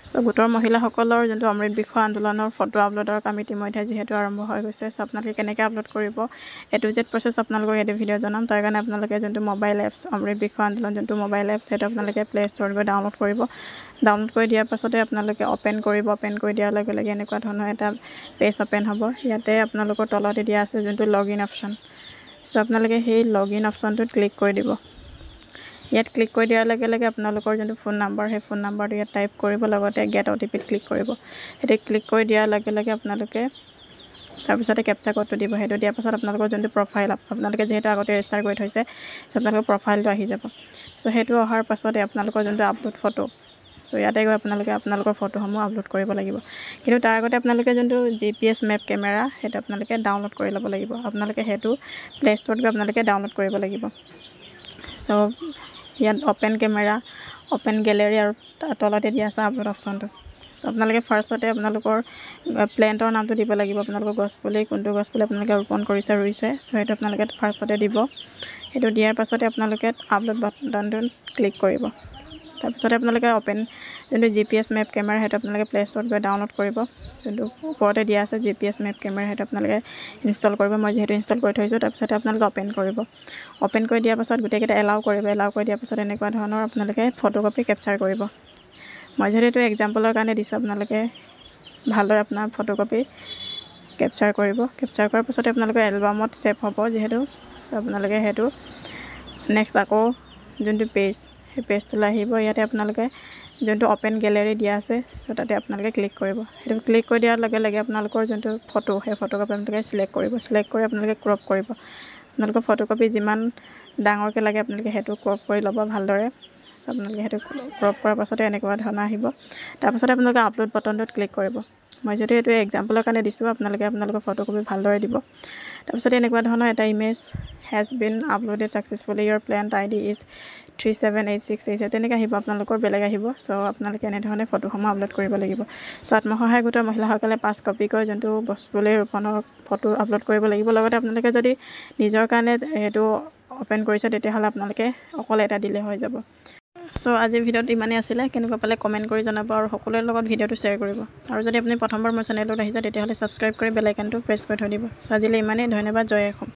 চ' গোটৰ মহিলাসকলৰ যোনটো অমৃত বিষয় আন্দোলনৰ ফটো আপলোডৰ কাম ইতিমধ্যে যিহেতু আৰম্ভ হৈ গৈছে। চ' আপোনালোকে কেনেকৈ আপলোড কৰিব, এ টু জেড প্ৰচেছ আপোনালোকক এইটো ভিডিঅ' জনাম। তাৰ কাৰণে আপোনালোকে যোনটো মোবাইল এপছ, অমৃত বিষয় আন্দোলন যোনটো মোবাইল এপছ, সেইটো আপোনালোকে প্লে' ষ্ট'ৰত গৈ ডাউনলোড কৰিব। ডাউনলোড কৰি দিয়াৰ পাছতে আপোনালোকে অ'পেন কৰিব। অ'পেন কৰি দিয়াৰ লগে লগে এনেকুৱা ধৰণৰ এটা পেজ অ'পেন হ'ব। ইয়াতে আপোনালোকৰ তলতে দিয়া আছে যোনটো লগ ইন অপশ্যন। চ' আপোনালোকে সেই লগ ইন অপশ্যনটোত ক্লিক কৰি দিব। ইয়াত ক্লিক কৰি দিয়াৰ লগে লগে আপোনালোকৰ যোনটো ফোন নাম্বাৰ, সেই ফোন নাম্বাৰটো ইয়াত টাইপ কৰিব, লগতে গেট অ'টিপিত ক্লিক কৰিব। সেইটো ক্লিক কৰি দিয়াৰ লগে লগে আপোনালোকে তাৰপিছতে কেপচা ক'ডটো দিব। সেইটো দিয়াৰ পাছত আপোনালোকৰ যোনটো প্ৰফাইল, আপোনালোকে যিহেতু আগতে ৰেজিষ্টাৰ কৰি থৈছে, চ' আপোনালোকৰ প্ৰফাইলটো আহি যাব। চ' সেইটো অহাৰ পাছতে আপোনালোকৰ যোনটো আপলোড ফটো, চ' ইয়াতে গৈ আপোনালোকে আপোনালোকৰ ফটোসমূহ আপলোড কৰিব লাগিব। কিন্তু তাৰ আগতে আপোনালোকে যোনটো জিপিএছ মেপ কেমেৰা, সেইটো আপোনালোকে ডাউনলোড কৰি ল'ব লাগিব। আপোনালোকে সেইটো প্লে' ষ্ট'ৰত গৈ আপোনালোকে ডাউনলোড কৰিব লাগিব। চ' ইয়াত অ'পেন কেমেৰা, অ'পেন গেলেৰী আৰু তলতে দিয়া আছে আপলোড অপশ্যনটো। চ' আপোনালোকে ফাৰ্ষ্টতে আপোনালোকৰ প্লেণ্টৰ নামটো দিব লাগিব। আপোনালোকৰ গছপুলি, কোনটো গছপুলি আপোনালোকে ৰোপণ কৰিছে, ৰুইছে, চ' সেইটো আপোনালোকে ফাৰ্ষ্টতে দিব। সেইটো দিয়াৰ পাছতে আপোনালোকে আপলোড বাটনটোত ক্লিক কৰিব। তাৰপিছতে আপোনালোকে অ'পেন যোনটো জিপিএছ মেপ কেমেৰা, সেইটো আপোনালোকে প্লে' ষ্ট'ৰত গৈ ডাউনলোড কৰিব। যোনটো ওপৰতে দিয়া আছে জিপিএছ মেপ কেমেৰা, সেইটো আপোনালোকে ইনষ্টল কৰিব। মই যিহেতু ইনষ্টল কৰি থৈছোঁ। তাৰপিছতে আপোনালোকে অ'পেন কৰিব। অ'পেন কৰি দিয়াৰ পাছত গোটেইকেইটা এলাউ কৰিব। এলাউ কৰি দিয়াৰ পাছত এনেকুৱা ধৰণৰ আপোনালোকে ফটোকপি কেপচাৰ কৰিব। মই যিহেতু এইটো এক্সাম্পলৰ কাৰণে দিছোঁ, আপোনালোকে ভালদৰে আপোনাৰ ফটোকপি কেপচাৰ কৰিব। কেপচাৰ কৰাৰ পাছতে আপোনালোকৰ এলবামত ছেভ হ'ব যিহেতু। চ' আপোনালোকে সেইটো নেক্সট আকৌ যোনটো পেজ, সেই পেজটোলৈ আহিব। ইয়াতে আপোনালোকে যোনটো অ'পেন গেলেৰী দিয়া আছে, চ' তাতে আপোনালোকে ক্লিক কৰিব। সেইটো ক্লিক কৰি দিয়াৰ লগে লগে আপোনালোকৰ যোনটো ফটো, সেই ফটোকপি আপোনালোকে চিলেক্ট কৰিব। চিলেক্ট কৰি আপোনালোকে ক্ৰপ কৰিব। আপোনালোকৰ ফটোকপি যিমান ডাঙৰকৈ লাগে, আপোনালোকে সেইটো ক্ৰপ কৰি ল'ব ভালদৰে। চ' আপোনালোকে সেইটো ক্ৰপ কৰাৰ পাছতে এনেকুৱা ধৰণৰ আহিব। তাৰপাছতে আপোনালোকে আপলোড বটনটোত ক্লিক কৰিব। মই যিহেতু এইটো এক্সাম্পলৰ কাৰণে দিছোঁ, আপোনালোকে আপোনালোকৰ ফটোকপি ভালদৰে দিব। তাৰপিছতে এনেকুৱা ধৰণৰ এটা "Image has been uploaded successfully. Your plant ID is 3786 8" তেনেকৈ আহিব। আপোনালোকৰ বেলেগ আহিব। চ' আপোনালোকে এনেধৰণে ফটোসমূহ আপলোড কৰিব লাগিব। চ' আত্মসহায়ক গোটৰ মহিলাসকলে 5 কপিকৈ যোনটো গছপুলি ৰোপণৰ ফটো আপলোড কৰিব লাগিব। লগতে আপোনালোকে যদি নিজৰ কাৰণে সেইটো অ'পেন কৰিছে, তেতিয়াহ'লে আপোনালোকে অকল এটা দিলে হৈ যাব। চ' আজিৰ ভিডিঅ'ত ইমানেই আছিলে। কেনেকুৱা পালে কমেণ্ট কৰি জনাব আৰু সকলোৰে লগত ভিডিঅ'টো শ্বেয়াৰ কৰিব। আৰু যদি আপুনি প্ৰথমবাৰ মোৰ চেনেলটোত আহিছে, তেতিয়াহ'লে ছাবস্ক্ৰাইব কৰি বেল আইকনটো প্ৰেছ কৰি থৈ দিব। চ' আজিলৈ ইমানেই। ধন্যবাদ। জয় অসম।